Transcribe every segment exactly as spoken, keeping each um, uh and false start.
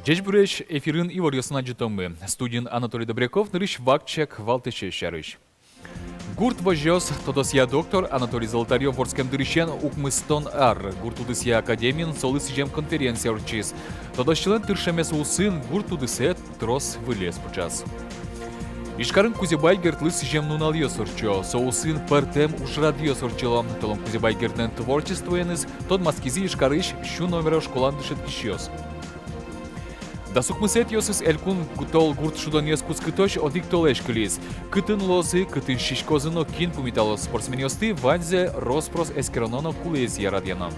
Ӟечбуресь! Эфирын иворъёсын адӟытомы. Студиын Анатолий Добряков. Нырысь вакчияк валтӥсез сярысь. Гурт возёс тодосъя доктор Анатолий Золотарёв вордскем дырысен укмыстон ар. Гурт удысъя академиын солы сӥзем конференция ортчиз. Тодосчилэн тыршемез улсын гурт удысэ трос вылез пыӵаз. Ижкарын Кузебай Гердлы сӥзем нуналъёс ортчо. Со улсын пӧртэм ужрадъёс ортчыло. Толон Кузебай Гердлэн творчествоеныз тодматскизы Ижкарысь сю номеро школаын дышетскисьёс. Дас укмысэтӥосыз элькун тол гурт шудонъёс кутскытозь одӥг толэзь кылиз. Кытын луозы, кытын сиськозы но кин пумиталоз спортсменъёсты, ваньзэ рос-прос эскероно но кулэезъя радъяно.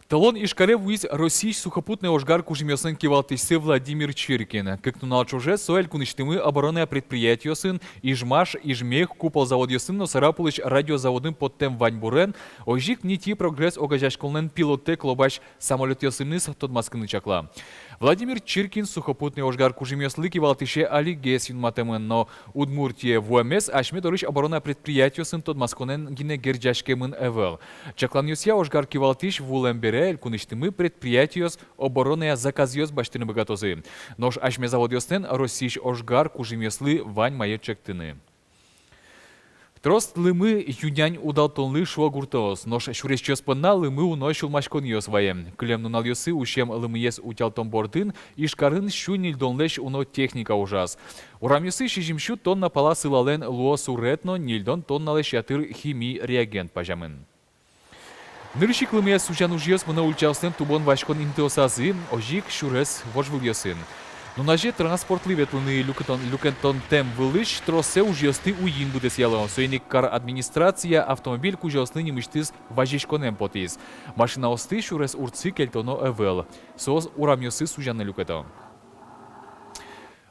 Толон Ижкаре вуиз Россиысь сухопутной ожгар кужымъёслэн кивалтӥсьсы Владимир Чиркин. Кык нунал ӵоже со элькунысьтымы оборонной предприятиосын, Ижмаш, Ижмех, Купол заводъёсын но Сарапулысь радиозаводын поттэм ваньбурен, озьы ик «Нити-Прогресс» огазеяськонлэн пилоттэк лобась самолётъёсыныз тодматскыны чакла. Владимир Чиркин сухопутной ожгар кужымъёслы кивалтӥсе алигес юнматэмын, но Удмуртие вуэмез асьме дорысь оборона предприятиосын тодматсконэн гинэ герӟаськемын ӧвӧл. Чакланъёсъя, ожгар кивалтӥсь вуэм бере элькунысьтымы предприятиос обороная заказъёс басьтыны быгатозы. Нош асьме заводъёслэн Россиысь ожгар кужымъёслы вань маез чектыны. Трос лымы ю-нянь удалтонлы, шуо гуртоос. Нош сюресчиос понна лымы уно сюлмаськонъёс ваем. Кылем нуналъёсы усем лымыез утялтон бордын Ижкарын сю ньыльдонлэсь уно техника ужаз. Урамъёсы сизьым сю тонна пала сылалэн луо сурет но ньыльдон тонналэсь ятыр хими реагент пазямын. Нырысь ик лымыез сузян ужъёс мыно ульчаослэн тубон васькон интыосазы, озьы ик сюрес вожвылъёсын. Нуназе транспортлы ветлыны люкетон-, люкетонтэм вылысь троссэ ужъёсты уйин быдэсъяло. Соин ик кар администрация автомобиль кузёослы нимысьтыз вазиськонэн потӥз. Машинаосты сюрес урдсы кельтоно ӧвӧл. Соос урамъёсы сузяны люкето.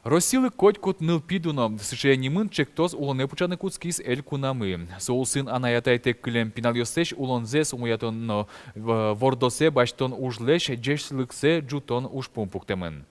Россилы котькуд нылпи дуно. Сыӵе нимын чектос улонэ пыӵаны кутскиз элькунамы. Со улсын анай-атайтэк кылем пиналъёслэсь улонзэс умоятон но, э, вордосэ басьтон ужлэсь ӟечлыксэ ӝутон ужпум пуктэмын.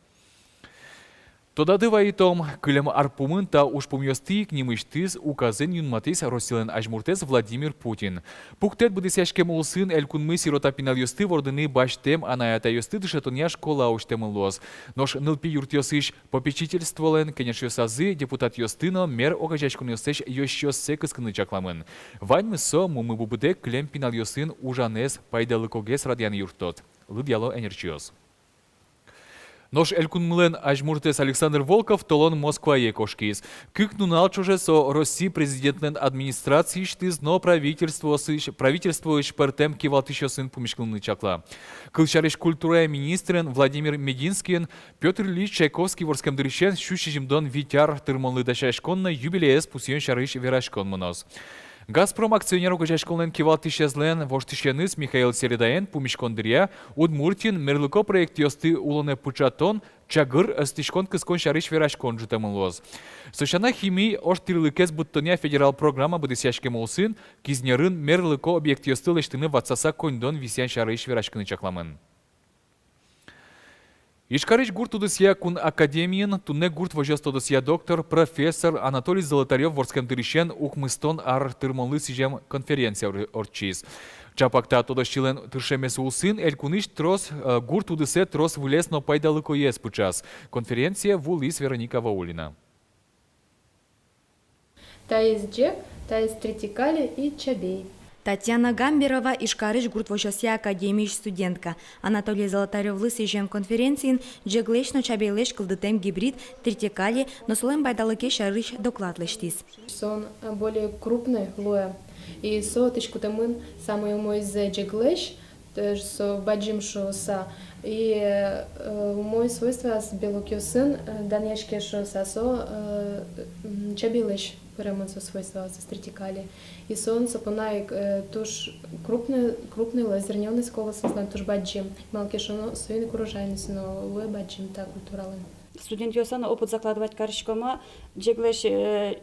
Тодады вайытом, кылем ар пумын та ужпумъёсты ик нимысьтыз указэн юнматӥз Россилэн азьмуртэз Владимир Путин. Пуктэт быдэсъяськем улсын элькунмы сирота пиналъёсты вордыны басьтэм анай-атайёсты дышетонъя школа усьтэмын луоз. Нош нылпи юртъёсысь попечительстволэн кенешъёсазы депутатъёсты но мер огазеяськонъёслэсь ёзчиоссэ кыскыны чакламын. Ваньмыз со мумы-бубыдэк кылем пиналъёсын ужанэз пайдалыкогес радъяны юрттоз, лыдъяло ӧнерчиос. Нош элькунмылэн азьмуртэз Александр Волков толон Москвае кошкиз. Кык нунал ӵоже со Росси Президентлэн администрациысьтыз но правительствоысь, правительствоысь пӧртэм кивалтӥсьёсын пумиськылыны чакла. Кылсярысь, культурая министрен Владимир Мединскийен Пётр Ильич Чайковский вордскем дырысен сю сизьымдон вить ар тырмонлы дасяськон но юбилеез пусъён сярысь вераськон мыноз. «Газпром» акционер огазеяськонлэн кивалтӥсезлэн воштӥсеныз Михаил Середаен пумиськон дыръя Удмуртиын мерлыко проектъёсты улонэ пыӵатон, чагыр ӧстӥськон кыскон сярысь вераськон ӝутэмын луоз. Со сяна, хими ожтӥрлыкез быдтонъя федерал программа быдэсъяськем улсын Кизнерын мерлыко объектъёсты лэсьтыны ватсаса коньдон висъян сярысь вераськыны чакламын. Ижкарысь гурт удысъя кун академиын туннэ гурт возёс тодосъя доктор, профессор Анатолий Золотарёв вордскем дырысен укмыстон ар тырмонлы сӥзем конференция ор-, ортчиз. Чапак та тодосчилэн тыршемез улсын элькунысь трос, э, гурт удысэ трос вылез но пайдалыкоез пыӵаз. Конференцие вуылӥз Вероника Ваулина. Таиз ӟег, таиз тритикале и чабей. Татьяна Гамберова, Ижкарысь гурт возёсъя академиысь студентка. Анатолий Золотарёвлы сӥзем конференциын ӟеглэсь но чабейлэсь кылдытэм гибрид тритикале но солэн пайдалыкез сярысь доклад лэсьтӥз. Со, э, более крупный луэ. И со отысь кутэмын самой умойзэ ӟеглэсь, то есть со бадӟым шуыса. И, э, умой свойствоос белокъёсын, э, данъяське шуыса, со, э, м, чабейлэсь пыремын со свойствоос, со тритикале. И солэн со понна ик, э, туж крупный, крупный луэ, зернёный колосъёслэн туж бадӟым. Малы ке шуоно, соин ик урожайность но луэ бадӟым та культуралэн. Студентъёслэн опыт закладывать кариськомы, ӟеглэсь, э,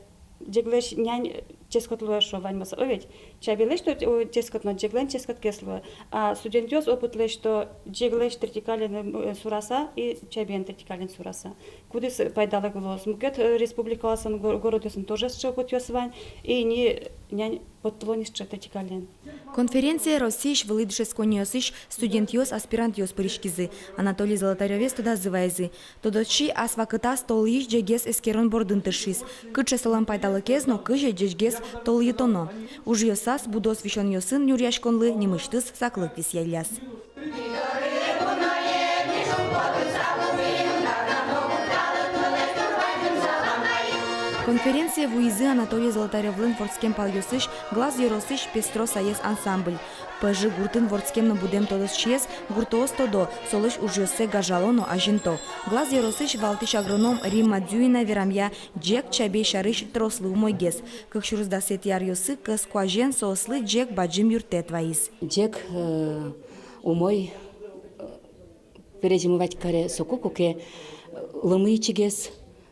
ӟеглэсь нянь Ческыт луэ, шуо, ваньмыз. О, ведь чабейлэсь то, о, ческыт но, ӟеглэн ческытгес луэ. А студентъёс опытлэсь то, ӟеглэсь тӥртикаллен, э, сураса и чабеен тӥртикаллен сураса. Кудӥз пайдалык луоз. Мукет, э, республикаосын, го-, городъёсын тоже сыӵе опытъёс вань. И ни нянь поттыло ни сыӵе тӥртикаллен. Конференцие Россиысь вылӥ дышетсконниосысь студентъёс, аспирантъёс пыриськизы. Анатолий Золотарёвез тодазы вайизы. Тодосчи ас вакытаз толыйысь ӟечгес эскерон бордын тыршиз. Кыӵе солэн пайдалыкез но кызьы ӟечгес толыйтоно. Ужъёсаз будос висёнъёсын нюръяськонлы нимысьтыз саклык висъялляз. Конференцие вуизы Анатолий Золотарёвлэн вордскем палъёсысь Глаз ёросысь «Пестро саес» ансамбль. Пӧжы гуртын вордскем но будэм тодосчиез гуртоос тодо, солэсь ужъёссэ гажало но азинто. Глаз ёросысь валтӥсь агроном Римма Дзюина верамъя, ӟег чабей сярысь трослы умойгес. Кык сюрс дасэтӥ аръёсы кӧс куазен соослы ӟег бадӟым юрттэт вайиз. Ӟег, э, умой, э, перезимовать каре соку, куке, э, лымы ичигес,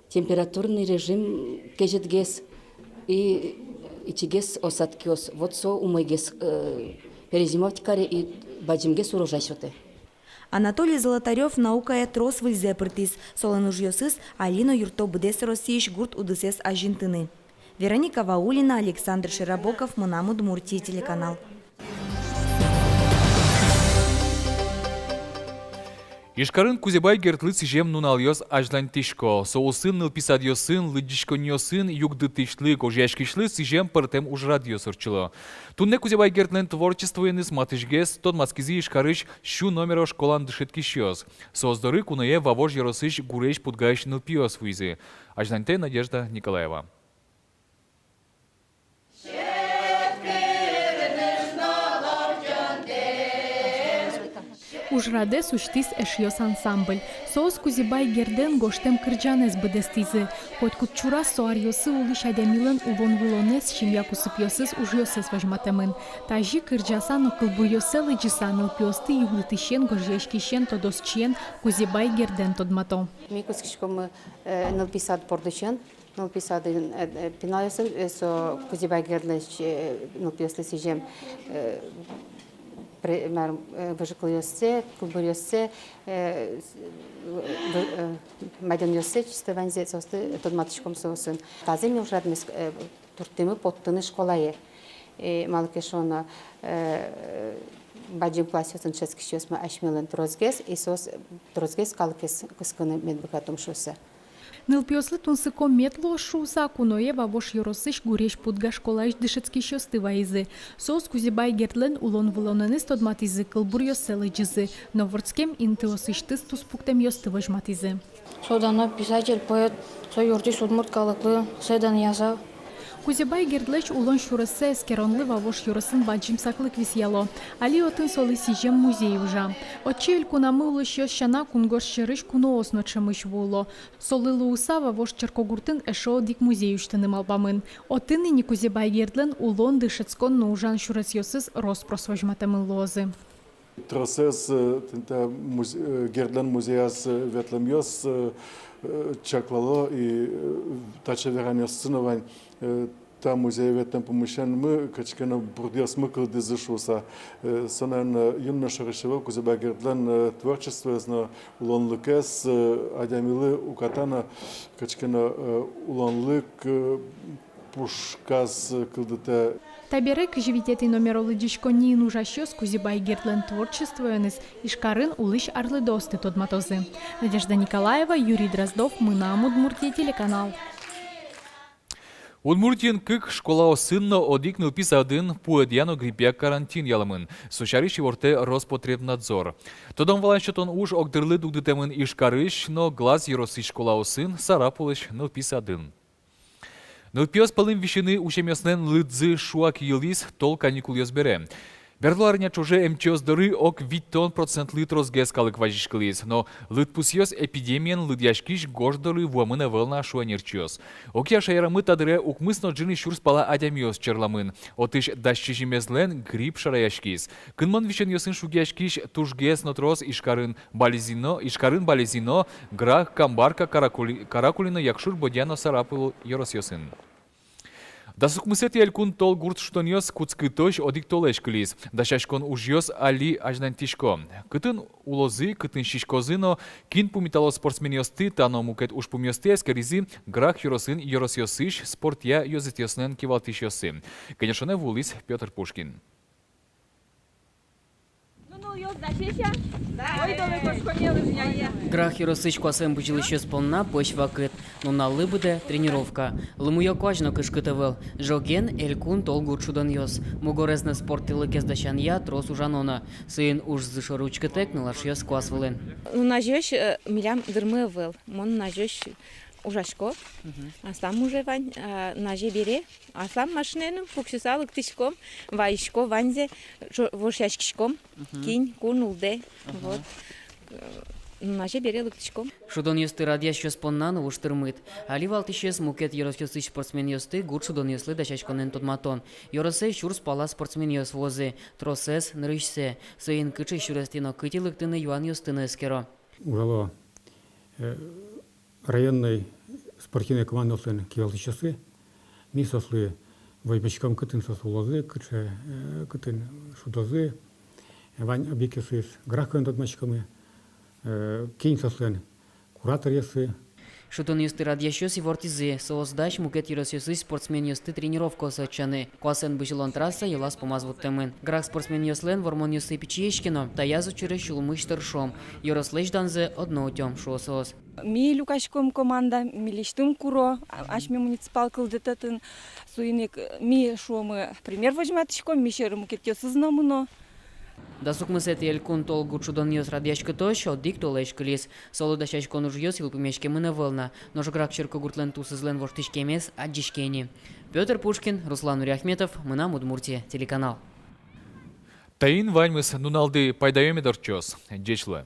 температурный режим кезьытгес и ичигес осадкиос. Вот со умойгес, э, перезимовать каре и бадӟымгес урожай сётэ. Анатолий Золотарёв наукае трос выльзэ пыртӥз. Солэн ужъёсыз али но юртто быдэс Россиысь гурт удысэз азинтыны. Вероника Ваулина, Александр Широбоков, «Мынам Удмуртие» телеканал. Ижкарын Кузебай Гердлы сӥзем нуналъёс азьланьтӥсько. Соосын нылпи садъёсын лыдӟиськонниосын югдытӥсьлы, гожъяськисьлы сӥзем пӧртэм ужрадъёс ортчыло. Туннэ Кузебай Гердлэн творчествоеныз матысьгес тодматскизы Ижкарысь сю номеро школаын дышетскисьёс. Соос доры куное Вавож ёросысь Гурезь-Пудгаысь нылпиос вуизы. Азьланьтэ Надежда Николаева. Ужрадэз усьтӥз «Эшъёс» ансамбль. Соос Кузебай Гердлэн гожтэм кырӟанэз быдэстӥзы. Котькуд чураз со аръёсы улӥсь адямилэн улон-вылонэз, семья кусыпъёсыз, ужъёсыз возьматэмын. Тазьы кырӟаса но кылбуръёссэ лыдӟыса нылпиосты югдытӥсен, гожъяськисен, тодосчиен, Кузебай Гердэн тодмато. Ми кутскиськомы, э, нылпи сад бордысен. Нылпи садын, э, э, пиналъёсын, э, со Кузебай Гердлэсь, э, нылпиослы сӥзем, э, пре-, мар, э, выжыкылъёссэ, кылбуръёссэ, э, с-, вы-, э, мадёнъёссэ, чисто ваньзэ соосты тодматӥськом соосын. Тазэ ми ужрадмес, э, турттӥмы поттыны школае. Э, малы ке шуоно, э, бадӟым классъёсын дышетскисьёсмы асьмелэн тросгес, и соос тросгес калыкез кыскыны мед быгатом шуыса. Нылпиослы тунсыко мед луоз шуыса, куное Вавож ёросысь Гурезь-Пудга школаысь дышетскисьёсты вайизы. Соос Кузебай Гердлэн улон-вылонэныз тодматӥзы, кылбуръёссэ лыдӟизы но вордскем интыосысьтыз туспуктэмъёсты возьматӥзы. Со дано писатель, поэт, со юрттӥз удмурт калыклы сое данъяса. Кузебай Гердлэсь улон сюрессэ эскеронлы Вавож ёросын бадӟым саклык висъяло. Али отын солы сӥзем музей ужа. Отчы элькунамы улӥсьёс сяна кунгож сьӧрысь куноос но ӵемысь вуыло. Солы луыса Вавож черкогуртын эшшо одӥг музей усьтыны малпамын. Отын ини Кузебай Гердлэн улон, дышетскон но ужан сюресъёсыз рос-прос возьматэмын луозы. Тросэз, э, тӥни та муз-, э, Гердлэн музеяз, э, ветлэмъёс, э, э, чаклало, и, э, таӵе веранъёссы но вань, э, та музее ветлэм пумысен ми кыӵе ке но бурдъёсмы кылдӥзы шуыса. Э, со, наверно, юн но шорысь ӧвӧл, Кузебай Гердлэн, э, творчествоез но улонлыкез, э, адямилы уката но кыӵе ке но, э, улонлык, э, пушказ кылдытэ. Табере кызь витетӥ номеро лыдӟиськонниын ужасьёс Кузебай Гердлэн творчествоеныз Ижкарын улӥсь арлыдоосты тодматозы. Надежда Николаева, Юрий Дроздов, «Мынам Удмуртие» телеканал. Удмуртиын кык школаосын но одӥг нылпи садын пуэдъя но гриппъя карантин ялэмын. Со сярысь ивортэ Роспотребнадзор. Тодон-валан сётон уж огдырлы дугдытэмын Ижкарысь но Глаз ёросысь школаосын, Сарапулысь нылпи садын. Нылпиос пӧлын висьыны усемъёслэн лыдзы шуак йылӥз тол каникулъёс бере. Берло арня ӵоже эмчиос доры ог витьтон процентлы тросгес калык вазиськылӥз, но лыдпусъёс эпидемиен лыдъяськись гож доры вуэмын ӧвӧл на, шуо эмчиос. Огъя шаерамы та дыре укмыс но ӝыны сюрс пала адямиос черламын. Отысь дас сизьымезлэн грипп шараяськиз. Кынмон висёнъёсын шугъяськись тужгес но трос Ижкарын, Балезино, Ижкарын, Балезино, Грах, Камбарка, Каракули-, Каракулино, Якшур-Бӧдья но Сарапул ёросъёсын. Дас укмысэтӥ элькун «Тол гурт» шудонъёс кутскытозь одӥг толэзь кылиз. Дасяськон ужъёс али азьланьтӥсько. Кытын улозы, кытын сиськозы но кин пумиталоз спортсменъёсты, та но мукет ужпумъёсты эскеризы Грах ёросын ёросъёсысь спортъя ёзэтъёслэн кивалтӥсьёссы. Кенешонэ вуылӥз Пётр Пушкин. Грах ёросысь куасэн бызьылӥсьёс понна пӧсь вакыт. Нуналлы быдэ тренировка. Лымыё куазь но кышкыт ӧвӧл. Ӝоген элькун «Тол гурт» шудонъёс. Мугорез но спорт тӥрлыкез дасянъя трос ужано на. Соин ужзы шоры учкытэк нылашъёс куас вылын. Нуназёзь, э, милям дырмы ӧвӧл. Мон нуназёзь ужасько. Аслам уже вань, а, нуназе бере. Аслам машинаен пуксьыса лыктӥськом, вайисько ваньзэ, жо-, вошъяськиськом, кин ку нуллэ. Вот. Э, нуназе бере лыктӥськом. Шудонъёсты радъясьёс понна но уж тырмыт. Али валтӥсез мукет ёросъёсысь спортсменъёсты гурт шудонъёслы дасяськонэн тодматон. Ёросэ сюрс пала спортсменъёс вуозы, тросэз нырысьсэ. Соин кыӵе сюрестӥ но кытӥ лыктыны юанъёсты но эскеро. Ужало, э, районной спортивной командаослэн кивалтӥсьёссы. Ми соослы возьмаськом, кытын соос улозы, кыӵе, э, кытын шудозы. Вань объектъёсыз Грахын тодматскимы, э, кин соослэн кураторъёссы. Шудонъёсты радъясьёс ивортӥзы, соос дась мукет ёросъёсысь спортсменъёсты тренировкаосы ӧтчаны. Куасэн бызьылон трасса йылаз-пумаз вуттэмын. Грах спортсменъёслэн вормонъёссы пичиесь ке но, таяз учыре сюлмысь тыршом. Ёрослэсь данзэ одно утём, шуо соос. Ми люкаськом команда, милесьтым куро, а, асьме муниципал кылдытэтын. Соин ик ми шуомы, пример возьматӥськом, ми сьӧры мукетъёсыз но мыно. Дас укмысэтӥ элькун «Тол гурт» шудонъёс радъяськытозь одӥг толэзь кылиз. Солы дасяськон ужъёс йылпумъяськемын ӧвӧл на. Нош Грах черкогуртлэн тусызлэн воштӥськемез адӟиське ини. Пётр Пушкин, Руслан Нуриахметов, «Мынам Удмуртие» телеканал. Таин ваньмыз. Нуналды пайдаё мед ортчоз. Ӟеч луэ.